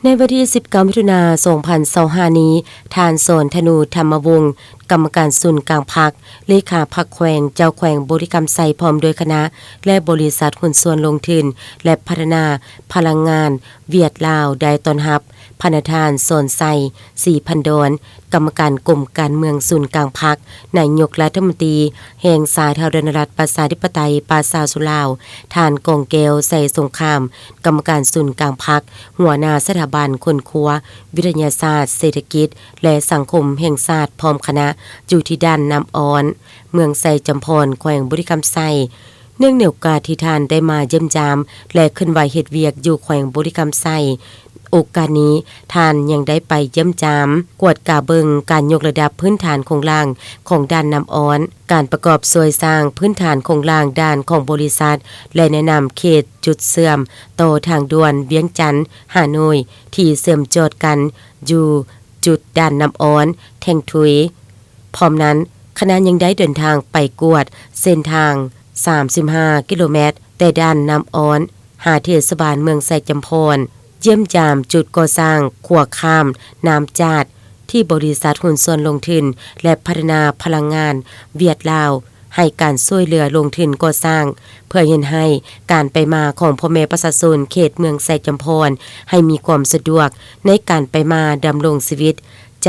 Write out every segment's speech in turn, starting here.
ໃນວັນທີສິບເກົ້າ ມິຖຸນາ ສອງພັນຊາວຫ້ານີ້, ທ່ານ ສອນທະນູ ທຳມະວົງ ກຳມະການສູນກາງພັກ, ເລຂາພັກແຂວງ, ເຈົ້າແຂວງບໍລິຄຳໄຊ ພ້ອມດ້ວຍຄະນະ ແລະ ບໍລິສັດຫຸ້ນສ່ວນລົງທຶນ ແລະ ພັດທະນາພະລັງງານຫວຽດລາວ ໄດ້ຕ້ອນຮັບພະນະທ່ານ ສອນໄຊ ສີພັນດອນ ກຳມະການກົມການເມືອງສູນກາງພັກ, ນາຍົກລັດຖະມົນຕີແຫ່ງສາທາລະນະລັດ ປະຊາທິປະໄຕ ປະຊາຊົນລາວ, ທ່ານ ກອງແກ້ວ ໄຊສົງຄາມ ກຳມະການສູນກາງພັກ, ຫົວໜ້າສະຖາບັນຄົ້ນຄວ້າວິທະຍາສາດເສດຖະກິດ ແລະ ສັງຄົມແຫ່ງຊາດ ພ້ອມຄະນະ ຢູ່ທີ່ດ່ານນ້ຳອ່ອນ, ເມືອງໄຊຈຳພອນ, ແຂວງບໍລິຄຳໄຊ. ເນື່ອງໃນໂອກາດທີ່ທ່ານໄດ້ມາຢ້ຽມຢາມ ແລະ ເຄື່ອນໄຫວເຮັດວຽກຢູ່ແຂວງບໍລິຄຳໄຊ, ໂອກາດນີ້ທ່ານຍັງໄດ້ໄປຢ້ຽມຢາມ, ກວດກາເບິ່ງການຍົກລະດັບພື້ນຖານໂຄງລ່າງຂອງດ່ານນ້ຳອ່ອນ, ການປະກອບຊ່ວຍສ້າງພື້ນຖານໂຄງລ່າງດ່ານຂອງບໍລິສັດ ແລະ ແນະນຳເຂດຈຸດເຊື່ອມຕໍ່ທາງດ່ວນວຽງຈັນ-ຮ່າໂນ້ຍ ທີ່ເຊື່ອມຈອດກັນຢູ່ຈຸດດ່ານນ້ຳອ່ອນແທ່ງທຸຍ. ພ້ອມນັ້ນ, ຄະນະຍັງໄດ້ເດີນທາງໄປກວດເສັ້ນທາງສາມສິບຫ້າກິໂລແມັດ ແຕ່ດ່ານນ້ຳອ່ອນ ຫາເທດສະບານເມືອງໄຊຈຳພອນ, ຢ້ຽມຢາມຈຸດກໍ່ສ້າງຂົວຂ້າມນ້ຳຈາດ ທີ່ບໍລິສັດຫຸ້ນສ່ວນລົງທຶນ ແລະ ພັດທະນາພະລັງງານຫວຽດລາວ ໃຫ້ການຊ່ວຍເຫຼືອລົງທຶນກໍ່ສ້າງ, ເພື່ອເຮັດໃຫ້ການໄປມາຂອງພໍ່ແມ່ປະຊາຊົນເຂດເມືອງໄຊຈຳພອນໃຫ້ມີຄວາມສະດວກໃນການໄປມາດຳລົງຊີວິດ.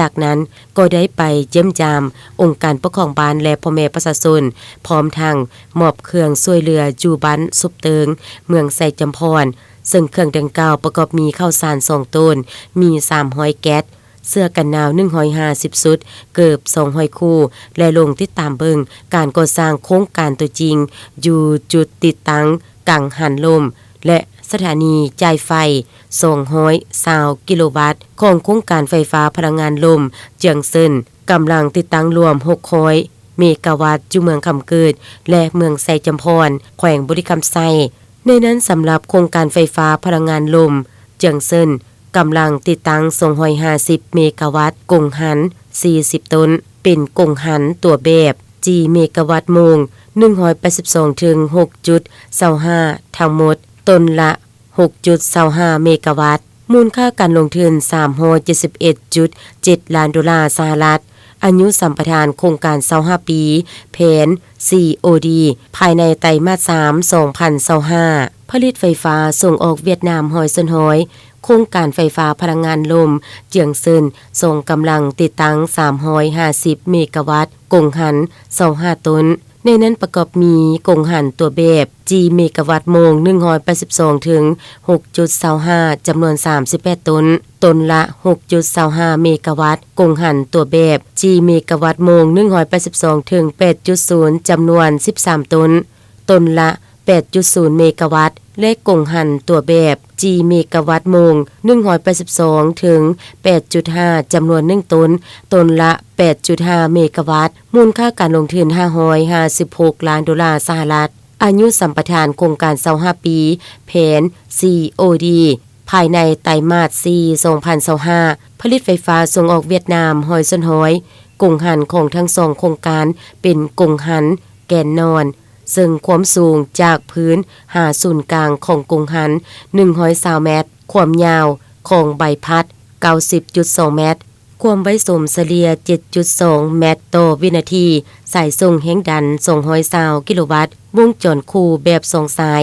ຈາກນັ້ນກໍໄດ້ໄປຢ້ຽມຢາມອົງການປົກຄອງບ້ານ ແລະ ພໍ່ແມ່ປະຊາຊົນ, ພ້ອມທັງມອບເຄື່ອງຊ່ວຍເຫຼືອຢູ່ບ້ານສົບເຕີງ, ເມືອງໄຊຈຳພອນ, ເຊິ່ງເຄື່ອງດັ່ງກ່າວປະກອບມີເຂົ້າສານສອງໂຕນ, ມີສາມຮ້ອຍແກັດ, ເສື້ອກັນໜາວໜຶ່ງຮ້ອຍຫ້າສິບຊຸດ, ເກີບສອງຮ້ອຍຄູ່ ແລະ ລົງຕິດຕາມເບິ່ງການກໍ່ສ້າງໂຄງການຕົວຈິງ ຢູ່ຈຸດຕິດຕັ້ງກັງຫັນລົມ ແລະ ສະຖານີຈ່າຍໄຟສອງຮ້ອຍຊາວກິໂລວັດ ຂອງໂຄງການໄຟຟ້າພະລັງງານລົມເຈືອງເຊິນ, ກຳລັງຕິດຕັ້ງລວມຫົກຮ້ອຍເມກາວັດ ຢູ່ເມືອງຄຳເກີດ ແລະ ເມືອງໄຊຈຳພອນ, ແຂວງບໍລິຄຳໄຊ. ໃນນັ້ນ, ສຳລັບໂຄງການໄຟຟ້າພະລັງງານລົມເຈືອງເຊິນ, ກຳລັງຕິດຕັ້ງສອງຮ້ອຍຫ້າສິບເມກາວັດ, ກົງຫັນສີ່ສິບໂຕນ, ເປັນກົງຫັນຕົວແບບ ຈີ ເມກາວັດໂມງ ໜຶ່ງຮ້ອຍແປດສິບສອງ ເຖິງ ຫົກຈຸດຊາວຫ້າ ທັງໝົດ ໂຕນລະ ຫົກຈຸດຊາວຫ້າເມກາວັດ, ມູນຄ່າການລົງທຶນສາມຮ້ອຍເຈັດສິບເອັດຈຸດເຈັດລ້ານໂດລາສະຫະລັດ, ອາຍຸສຳປະທານໂຄງການຊາວຫ້າປີ, ແຜນ ຊີ ໂອ ດີ ພາຍໃນໄຕມາດສາມ ສອງພັນຊາວຫ້າ. ຜະລິດໄຟຟ້າສົ່ງອອກຫວຽດນາມຮ້ອຍສ່ວນຮ້ອຍ, ໂຄງການໄຟຟ້າພະລັງງານລົມເຈືອງເຊິນສອງ ກຳລັງຕິດຕັ້ງສາມຮ້ອຍຫ້າສິບເມກາວັດ, ກົງຫັນຊາວຫ້າໂຕນ. ໃນນັ້ນປະກອບມີກົງຫັນຕົວແບບ ຈີ ເມກາວັດໂມງ ໜຶ່ງຮ້ອຍແປດສິບສອງ ເຖິງ ຫົກຈຸດຊາວຫ້າ ຈຳນວນສາມສິບແປດໂຕນ, ໂຕນລະ ຫົກຈຸດຊາວຫ້າເມກາວັດ, ກົງຫັນຕົວແບບ ຈີ ເມກາວັດໂມງ ໜຶ່ງຮ້ອຍແປດສິບສອງ ເຖິງ ແປດຈຸດສູນ ຈຳນວນສິບສາມໂຕນ, ໂຕນລະ ແປດຈຸດສູນເມກາວັດ ແລະ ກົງຫັນຕົວແບບ ຈີ ເມກາວັດໂມງ ໜຶ່ງຮ້ອຍແປດສິບສອງ ເຖິງ ແປດຈຸດຫ້າ ຈຳນວນໜຶ່ງໂຕນ, ໂຕນລະ ແປດຈຸດຫ້າເມກາວັດ, ມູນຄ່າການລົງທຶນຫ້າຮ້ອຍຫ້າສິບຫົກລ້ານໂດລາສະຫະລັດ, ອາຍຸສຳປະທານໂຄງການຊາວຫ້າປີ, ແຜນ ຊີ ໂອ ດີ ພາຍໃນໄຕມາດສີ່ ສອງພັນຊາວຫ້າ, ຜະລິດໄຟຟ້າສົ່ງອອກຫວຽດນາມຮ້ອຍສ່ວນຮ້ອຍ, ກົງຫັນຂອງທັງສອງໂຄງການເປັນກົງຫັນແກນນອນ, ເຊິ່ງຄວາມສູງຈາກພື້ນຫາສູນກາງຂອງກົງຫັນ ໜຶ່ງຮ້ອຍຊາວແມັດ, ຄວາມຍາວຂອງໃບພັດ ເກົ້າສິບຈຸດສອງແມັດ, ຄວາມໄວສົມສະເລ່ຍ ເຈັດຈຸດສອງແມັດຕໍ່ວິນາທີ, ສາຍສົ່ງແຮງດັນ ສອງຮ້ອຍຊາວກິໂລວັດ, ວົງຈອນຄູ່ແບບສອງສາຍ,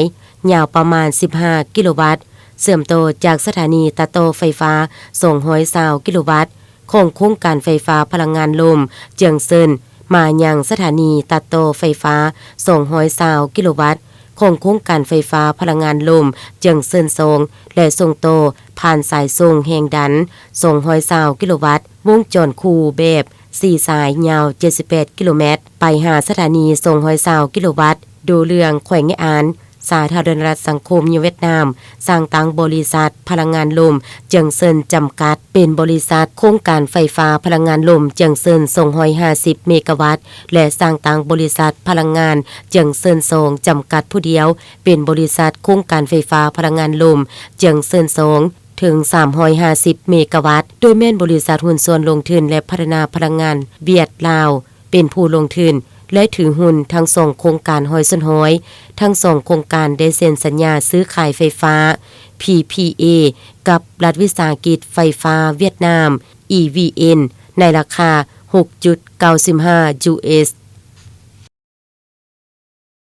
ຍາວປະມານ ສິບຫ້າກິໂລວັດ, ເຊື່ອມຕໍ່ຈາກສະຖານີຕັດຕໍ່ໄຟຟ້າ ສອງຮ້ອຍຊາວກິໂລວັດ ຂອງໂຄງການໄຟຟ້າພະລັງງານລົມເຈືອງເຊິນ ມາຍັງສະຖານີຕັດຕໍ່ໄຟຟ້າ ສອງຮ້ອຍຊາວກິໂລວັດ ຂອງໂຄງການໄຟຟ້າພະລັງງານລົມເຈືອງເຊິນສອງ ແລະ ສົ່ງຕໍ່ຜ່ານສາຍສົ່ງແຮງດັນ ສອງຮ້ອຍຊາວກິໂລວັດ ວົງຈອນຄູ່ແບບສີ່ສາຍ ຍາວເຈັດສິບແປດກິໂລແມັດ ໄປຫາສະຖານີ ສອງຮ້ອຍຊາວກິໂລວັດ ໂດເລື່ອງ ແຂວງເງາະອານ, ສາທາລະນະລັດສັງຄົມນິຍົມຫວຽດນາມ ສ້າງຕັ້ງບໍລິສັດພະລັງງານລົມເຈືອງເຊິນຈຳກັດ ເປັນບໍລິສັດໂຄງການໄຟຟ້າພະລັງງານລົມເຈືອງເຊິນ ສອງຮ້ອຍຫ້າສິບເມກາວັດ ແລະ ສ້າງຕັ້ງບໍລິສັດພະລັງງານເຈືອງເຊິນສອງ ຈຳກັດຜູ້ດຽວ ເປັນບໍລິສັດໂຄງການໄຟຟ້າພະລັງງານລົມເຈືອງເຊິນສອງ ເຖິງສາມຮ້ອຍຫ້າສິບເມກາວັດ, ໂດຍແມ່ນບໍລິສັດຫຸ້ນສ່ວນລົງທຶນ ແລະ ພັດທະນາພະລັງງານຫວຽດລາວ ເປັນຜູ້ລົງທຶນ ແລະ ຖືຫຸ້ນທັງສອງໂຄງການຮ້ອຍສ່ວນຮ້ອຍ. ທັງສອງໂຄງການໄດ້ເຊັນສັນຍາຊື້ຂາຍໄຟຟ້າ PPA ກັບລັດວິສາຫະກິດໄຟຟ້າຫວຽດນາມ EVN ໃນລາຄາ ຫົກຈຸດເກົ້າສິບຫ້າ US